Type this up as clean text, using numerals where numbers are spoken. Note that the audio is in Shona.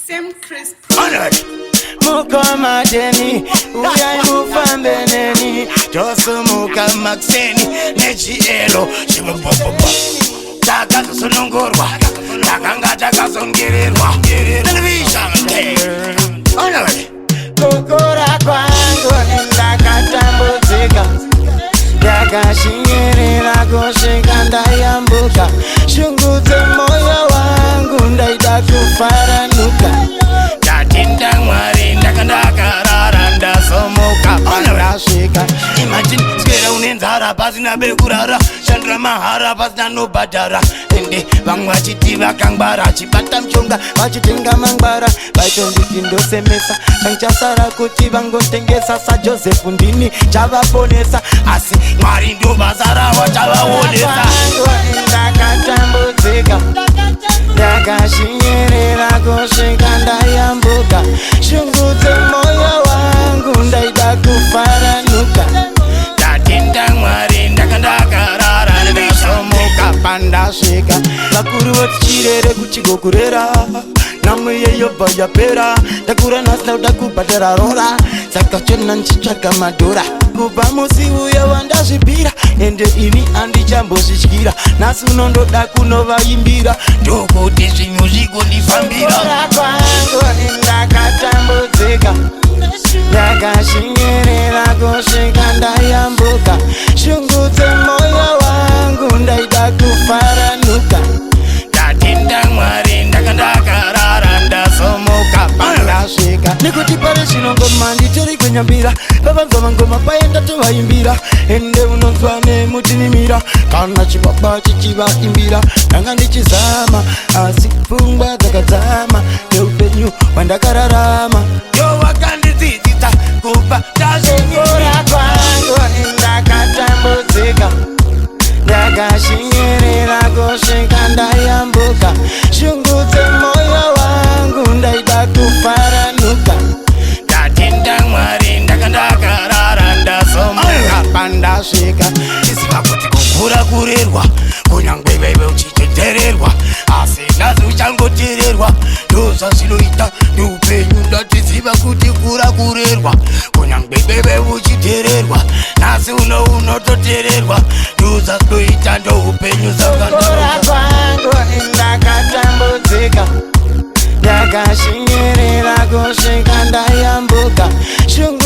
Sam Crisp. Mukoma Deni, uyai mufambe neni. Tosumuka makuseni nechielo chimubhobhobho. Takazosunungurwa, takanga takasongererwa. Television. Kukura kwangu ndakatambudzika, ndakashinyirira kusvika ndayambuka. Shungu dzemoyo wangu, ndaida kufaranuka. Ndatenda Mwari, ndakandakarara ndazomuka Ndasvika. Imagine swera une nzara, pasina bekurara, shandira mahara, pasina nobhadhara, ende vamwe vachiti vakangwara, chibata mushonga. Vachitenga mangwara, vaitonditi ndosemesa, chanchasara kuti vangotengesa. SaJosefu ndini chavaponesa. Asi Mwari ndo basa ravo, chavaonesa. Ndakatambudzika, ndakashinyirira kusvika ndayambuka. Shungu dzemoyo wangu, ndaida kufaranuka. Ndatenda Mwari, ndakandakarara ndazomuka. Pandasvika, vakuru voti chirere kuchigokurera, nhamo yeyobva yapera. Ndakura nhasi, ndakuda kubhadhara rora, saka chena ndichitsvaga madhora. Kubva musi uyo wandazvipira, ende ini handichambozvityira. Nhasi unondoda kunovaimbira. Ndokuti zvinhu zvikondifambira. Kukura kwangu ndakatambudzika, ndakashinyirira kusvika ndayambuka. Shungu dzemoyo wangu, ndaida kufaranuka. Ndatenda Mwari, ndakandakarara ndazomuka. Ndasvika nekuti pari zvino ngoma nditori kwenyambira. Vavanzwa mangoma paenda tovaimbira, ende unonzwa nemutinimira kana chibaba chichivaimbira. Ndanga ndichizama, asi pfungwa dzakadzama neupenyu hwandakararama. Yo, wakandidzidzisa kubva. Kukura kwangu ndakatambudzika, ndakashinyirira kusvika ndayambuka. Shungu dzemoyo wangu, ndaida kufaranuka. Ndatenda Mwari, ndakandakarara ndazomuka. Pandasvika. Chiziva kuti kukura kurerwa, kunyangwe vaive uchitetererwa, asi nhasi uchangotererwa. Ndozvazvinoita neupenyu. Ndatiziva kuti kura kurerwa, kunyangwe veve uchitererwa, nhasi uno unototererwa. Ndozvazvinoita, ndoupenyu. Kukura Saka kwangu ndakatambudzika, ndakashinyirira kusvika ndayambuka. Shungu